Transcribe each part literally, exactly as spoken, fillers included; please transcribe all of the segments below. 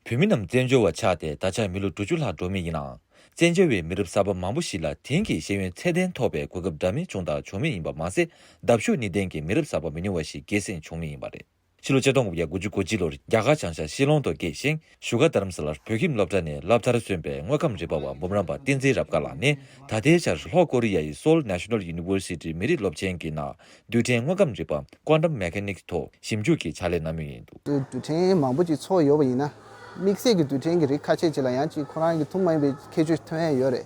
བོད་མི་རྣམས་བཙན་བྱོལ་བ་ཆགས་ཏེ་ད་ཆ་མི་ལོ་དྲུག་ཅུ་ལྷག་འགྲོ་མུས་ཡིན་ནའང་། བཙན་བྱོལ་བའི་མི་རབས་གསར་པ་མང་པོ་ཞིག་ལ་དེང་གི་ཤེས་ཡོན་ཚད་ལྡན་ཐོབ་པའི་གོ་སྐབས་འདྲ་མིན་བྱུང་དང་འབྱུང་མུས་ཡིན་པ་མ་ཟད། ལྡབ་ཤུགས་གཉིས་ལྡན་གྱི་མི་རབས་གསར་པ་མི་ཉུང་བ་ཞིག་སྐྱེད་སྲིང་བྱུང་མུས་ཡིན་པ་རེད། ཕྱི་ལོ་ཆིག་སྟོང་དགུ་བརྒྱ་དགུ་བཅུ་གོ་གཅིག་ལོར་རྒྱ་གར་བྱང་ཤར་ཤི་ལོང་དུ་སྐྱེས་ཤིང་། བཞུགས་སྒར་རྡ་རམ་ས་ལར་བོད་ཁྱིམ་སློབ་གྲྭ་ནས་སློབ་མཐར་སོན་པའི་དངོས་ཁམས་རིག་པ་བ་འབུམ་རམས་པ་བསྟན་འཛིན་རབ་དགའ་ལགས་ནི། ད་ལྟའི་ཆར་ལྷོ་ཀོ་རི་ཡ་ཡི་Seoul National University མི་རིགས་སློབ་ཆེན་གྱི་ནང་རྡུལ་ཕྲན་དངོས་ཁམས་རིག་པ་Quantum Mechanics ཐོག་ཞིབ་འཇུག་གི་ཕྱག་ལས་གནང་མུས་ཡིན་འདུག། རྡུལ་ཕྲན་མང་པོ་ཅིག་ཚོགས་ཡོད་པ་ཡིན་ན། དམིགས་བསལ་གྱི་རྡུལ་ཕྲན་གྱི་རིགས་ཁ་ཤས་ཅིག་ལ་ཡང་ཅིག་ཁོ་རང་གི་ཐུན་མོང་མ་ཡིན་པའི་ཁྱད་ཆོས་ཐོན་ཡས་ཡོད་རེད།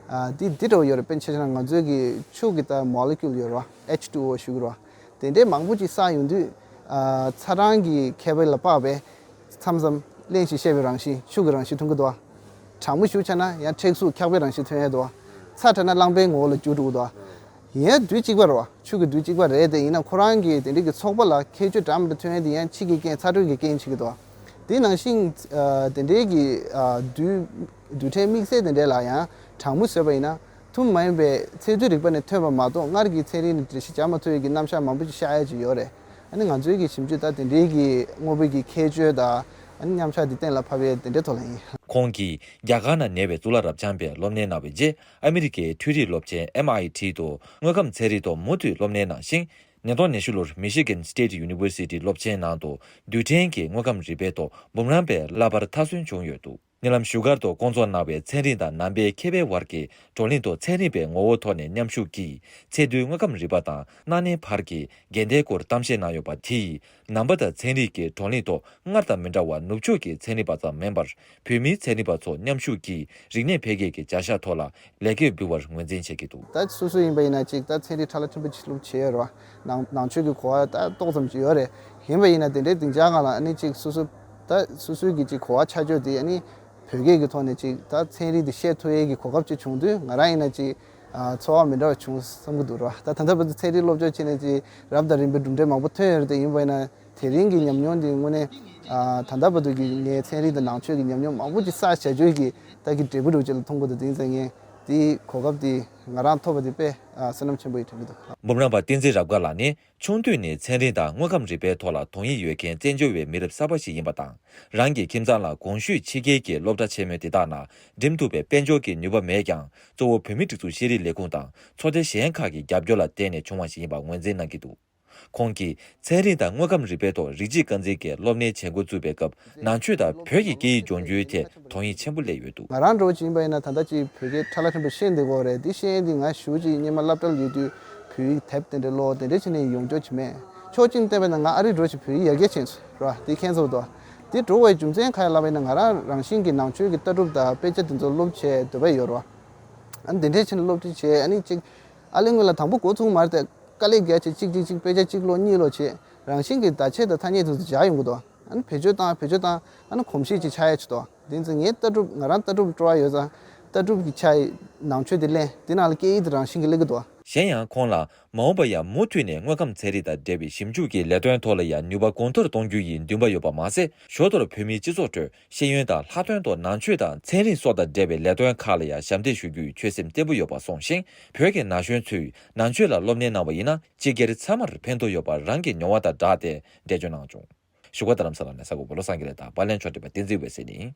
ཨ། འདི་འདི་འདྲ་བོ་ཡོད་རེད། དཔེར་ན་ཆ་བཞག་ན་ང་ཚོའི་གི་ཆུ་གི་ད་molecule ཡོད་རེད་བ། H two O ཞུ་གི་རེད་བ། དེ་འདྲའི་མང་པོ་ཅིག་བསགས་ཡོང་དུས། ཨ། ཚ་གྲང་གི་ཁྱད་པར་ལ་དཔག་པའི་མཚམས་མཚམས་རླན་ཞིང་གཤེར་བའི་རང་བཞིན། ཆུ་གི་རང་བཞིན་ཐོན་གི་འདུག་བ། གྲང་མོ་ཞིག་ཆགས་ན་ཡང་མཁྲེགས་གཟུགས་འཁྱག་པའི་རང་བཞིན་ཐོན་ཡས་འདུག་བ། ཚ་དྲགས་ན་རླངས་པའི་ངོ་བོ་ལ་འགྱུར་འགྲོ་གི་འདུག་བ། ཡིན་ཡང་རྡུལ་གཅིག་པ་རེད་བ། ཆུ་གི་རྡུལ་གཅིག་པ་རེད་དེ། ཡིན་ན་ཁོ་རང་གི་དེ་འདྲའི་གི་ཚོགས་པ་ལ་ཁྱད་ཆོས་འདྲ་མི་འདྲ་ཐོན་ཡས་དེ་ཡང་ཕྱི་གི་རྐྱེན་ཚ་དྲོད་ཀྱི་རྐྱེན་བྱེད་ཀྱི་འདུག་བ། དེ་ནང་བཞིན། ཨ། དེ་འདྲའི་གི། ཨ། རྡུལ། རྡུལ་ཕྲན་དམིགས་བསལ་དེ་འདྲའི་ལ་ཡང་གྲང་མོ་བཟོས་པ་ཡིན་ན། ཐུན་མོང་མ་ཡིན་པའི་ཚད་རྡུལ་རིག་པ་ནས་ཐོན་པ་མ་གཏོགས་སྔར་གྱི་ཚན་རིག་ནས་འགྲེལ་བཤད་བྱ་མ་ཐུབ་ཡས་ཀྱི་རྣམ་གཞག་མང་པོ་ཅིག་ཤར་ཡས་ཅིག་ཡོད་རེད། ཨ་ནི་ང་ཚོའི་གི་ཞིབ་འཇུག་ད་དེ་འདྲའི་གི་དངོས་པོའི་གི་ཁྱད་ཆོས་དང་། ཨ་ནི་མཉམ་བཞག་འདི་གཏན་ལ་ཕབ་ཡས་དེ་འདྲའི་ཐོག་ལ་ཡིན། ཁོང་གིས་རྒྱ་གར་ནང་གནས་པའི་གཙུག་ལག་རབ་འབྱམས་པའི་སློབ་གནས་གནང་བའི་རྗེས། ཨ་མི་རི་ཀའི་འཕྲུལ་རིག་སློབ་ཆེན་M I T དུ་དངོས་ཁམས་ཚན་རིག་ཐོག་མུ་མཐུད་སློབ་གནས་གནང་ཞིང་། ཉིས་སྟོང་ཉི་ཤུ་ལོར་Michigan State University སློབ་ཆེན་ནང་དུ་རྡུལ་ཕྲན་གྱི་དངོས་ཁམས་རིག་པའི་ཐོག་འབུམ་རམས་པའི་བསླབ་པར་མཐར་སོན་བྱུང་ཡོད་འདུག། ཉེ་ལམ་བཞུགས་སྒར་དུ་བསྐོང་ཚོགས་གནང་བའི་ཚན་རིག་དང་ནང་པའི་མཁས་པའི་དབར་གྱི་བགྲོ་གླེང་དུ། ཚན་རིག་པའི་ངོ་བོ་ཐོག་ནས་མཉམ་ཞུགས་ཀྱིས་ཚད་རྡུལ་དངོས་ཁམས་རིག་པ་དང་སྣ་ནས་བར་གྱི་འགལ་ཟླའི་སྐོར་གཏམ་བཤད་གནང་ཡོད་པ། དེ་ཡིས་ནང་པ་དང་ཚན་རིག་གི་བགྲོ་གླེང་ཐོག་སྔར་དང་མི་འདྲ་བར་ནུབ་ཕྱོགས་ཀྱི་ཚན་རིག་པ་ཙམ་མིན་པར། བོད་མིའི་ཚན་རིག་པ་ཚོ་མཉམ་ཞུགས་ཀྱིས་རིག་གནས་འཕེལ་རྒྱས་ཀྱི་བྱ་གཞག་ཐོག་ལ་ལེགས་སྐྱེས་འབུལ་བར་ངོས་འཛིན་བྱེད་ཀྱི་འདུག། ད་སོ་སོ་ཡིན་པ་ཡིན་ན་ཅིག་ད་ཚན་རིག་ཕྲ་ལ་ཕྲན་བུ་ཅིག་སློབ་བྱས་ཡོད་རེད་བ། ནང་ནང་ཆོས་ཀྱི་གོ་བ་ད་ཏོག་ཙམ་ཅིག་ཡོད་རེད། ཡིན་པ་ཡིན་ན་དེ་འདྲའི་སྡིངས་ཆ་སྒང་ལ་ཨ་ནི་ཅིག་སོ་སོ་ད་སོ་སོའི་གི་ཅིག་གོ་བ་ཆ་ཆོས་དེ་ཨ་ནི་བོད་སྐད་ཀྱི་ཐོག་ནས་ཅིག་ད་ཚན་རིག་དེ་བཤད་ཐུབ་ཡས་ཀྱི་གོ་སྐབས་ཅིག་བྱུང་དུས་ང་རང་ཡིན་ན་ཅིག་ཨ་ཚོར་བ་མི་འདྲ་བ་བྱུང་བསམ་གྱི་འདུག་ར། ད་ད་ལྟ་བར་དུ་ཚན་རིག་སློབ་སྦྱོང་བྱས་ནས་ཅིག་རབ་དང་རིམ་པའི་གྲུབ་འབྲས་མང་པོ་ཐོན་ཡོད་རེད་དེ། ཡིན་པ་ཡིན་ན་དེ་རིང་གི་ཉམས་མྱོང་དེ་དངོས་གནས་ཨ་ད་ལྟ་བར་དུ་གི་ངའི་ཚན་རིག་དང་ནང་ཆོས་ཀྱི་ཉམས་མྱོང་མང་པོ་ཅིག་བསགས་བྱ་རྒྱུ་གི་ད་གི་འབྲས་བུ་འདྲ་བོ་ཅིག་ལ་མཐོང་གི་འདུག། དེ་ཡིན་ཙང་ངས་དེའི་གོ་སྐབས་དེ་ང་རང་ཐོབ་པ་དེ་དཔེ་ཨ་བསོད་ནམས་ཆེན་པོ་ཡིན་དྲན་གྱི་འདུག། འབུམ་རམས་པ་བསྟན་འཛིན་རབ་དགའ་ལགས་ནི། ཆུང་དུས་ནས་ཚན་རིག་དང་དངོས་ཁམས་རིག་པའི་ཐོག་ལ་དོན་ཡིད་ཡོད་མཁན་བཙན་བྱོལ་བའི་མི་རབས་གསར་པ་ཞིག་ཡིན་པ་དང་། རང་གི་ཁྱིམ་ཚང་ལ་གོང་ཞུས་ཕྱི་རྒྱལ་གྱི་སློབ་གྲྭ་ཆེན་མོ་དེ་དག་ནང་འགྲིམ་ཐུབ་པའི་དཔལ་འབྱོར་གྱི་ནུས་པ་མེད་ཀྱང་། གཙོ་བོ་བོད་མིའི་སྒྲིག་འཛུགས་ཤེས་རིག་ལས་ཁུངས་དང་ཚོགས་སྡེ་གཞན་ཁག་གི་རྒྱབ་སྐྱོར་ལ་བརྟེན་ནས་བྱུང་བ་ཞིག་ཡིན་པར་ངོས་འཛིན་གནང་གི་འདུག། ཁོང་གིས་ཚན་རིག་དང་དངོས་ཁམས་རིག་པའི་ཐོག་རིགས་གཅིག་རྐང་འཛིན་གྱི་སློབ་གནས་བྱེད་འགོ་བཙུགས་པའི་སྐབས། ནང་ཆོས་དང་བོད་ཀྱི་སྐད་ཡིག་སྦྱོང་རྒྱུའི་ཐད་དོན་ཡིད་ཆེན་པོ་སླེབས་ཡོད་འདུག། ང་རང་འདྲ་བོ་ཅིག་ཡིན་པ་ཡིན་ན་ད་ལྟ་ཅིག་བོད་སྐད་ཕྲ་ལ་ཕྲན་བུ་ཤེས་བསྡད་ཀྱི་ཡོད་རེད། དེ་ཤེས་ཡོན་དེ་ང་གཞུག་ཅིག་སྔོན་མ་སློབ་གྲྭ་ལ་ཡོད་དུས་བོད་ཡིག་དེབ་དེ་འདྲ་ཀློག་དེ་འདྲ་བྱས་ནས་ཡོང་རྒྱུ་ཅིག་མེད། ཕྱོགས་གཅིག་ནས་བལྟས་པ་ཡིན་ན་ང་ཨ་རི་འདྲ་བོ་ཅིག་བོད་ཡིག་ཡར་རྒྱས་ཕྱིན་སོང་ར། དེ་མཁྱེན་སོང་དོ། དེ་འགྲོ་བའི་རྒྱུ་མཚན་ག་རེ་ལབ་པ་ཡིན་ན་ང་རང་རང་བཞིན་གྱིས་ནང་ཆོས་ཀྱི་ལྟ་གྲུབ་དང་དཔེ་ཆ་དེ་ཚོ་སློབ་བྱེད་འདོད་པ་ཡོད་རེད་བ། ཨ་ནི་དེ་འདྲ་བྱས་ནས་སློབ་ཁྲིད་བྱས། ཨ་ནི་ཅིག་ཨ་ལས་སྔོན་ལ་དང་པོ་འགོ་ཚུགས་མ་རེད་དེ། དཀའ་ལས་རྒྱག་བྱས་གཅིག་གཅིག་གཅིག་དཔེ་ཆ་གཅིག་ཀློག་གཉིས་ཀློག་བྱས། རང་བཞིན་གྱིས་བརྡ་ཆད་དང་ཐ་སྙད་དེ་ཚོ་འཇགས་ཡོང་གི་འདུག། ཨ་ནི་བེད་སྤྱོད་བཏང་བེད་སྤྱོད་བཏང་། ཨ་ནི་གོམས་གཤིས་ཅིག་ཆགས་ཡས་ཅིག་འདུག། དེ་ཚོ་ངའི་ལྟ་གྲུབ། ང་རང་ལྟ་གྲུབ་སྤྲོ་བ་ཡོད་ཙང་ལྟ་གྲུབ་ཀྱི་ཆ་ཡི་ནང་ཆོས་དེ་ལེན། དེ་ནང་ལ་སྐད་ཡིག་དེ་རང་བཞིན་གྱིས་སླེབས་ཀྱི་འདུག། གཞན་ཡང་ཁོང་ལ་མ་འོངས་པར་ཡང་མུ་མཐུད་ནས་དངོས་ཁམས་ཚན་རིག་དང་འབྲེལ་བའི་ཞིབ་འཇུག་གི་ལས་དོན་ཐོག་ལ་ཡང་ནུས་པ་གོང་མཐོར་གཏོང་རྒྱུ་ཡི་འདུན་པ་ཡོད་པ་མ་ཟད། ཞོར་དུ་བོད་མིའི་སྤྱི་ཚོགས་ཁྲོད་ཤེས་ཡོན་དང་ལྷག་དོན་དུ་ནང་ཆོས་དང་ཚན་རིག་སོགས་དང་འབྲེལ་བའི་ལས་དོན་ཁག་ལ་ཡང་ཞབས་འདེགས་ཞུ་རྒྱུའི་ཆོད་སེམས་བརྟན་པོ་ཡོད་པ་གསུངས་ཤིང་། བོད་ཀྱི་ན་གཞོན་ཚོས་ནང་ཆོས་ལ་སློབ་གཉེར་གནང་བ་ཡིན་ན་སྤྱི་སྒེར་ཚང་མར་ཕན་ཐོགས་ཡོད་པར་རང་གི་མྱོང་བ་དང་སྦྲགས་ཏེ་འགྲེལ་བརྗོད་གནང་བྱུང་། བཞུགས་སྒར་རྡ་རམ་ས་ལ་ནས་གསར་འགོད་པ་བློ་བཟང་དགེ་ལེགས་དང་པར་ལེན་ཕྱོགས་སྒྲིག་པ་བསྟན་འཛིན་འོད་ཟེར་ནས།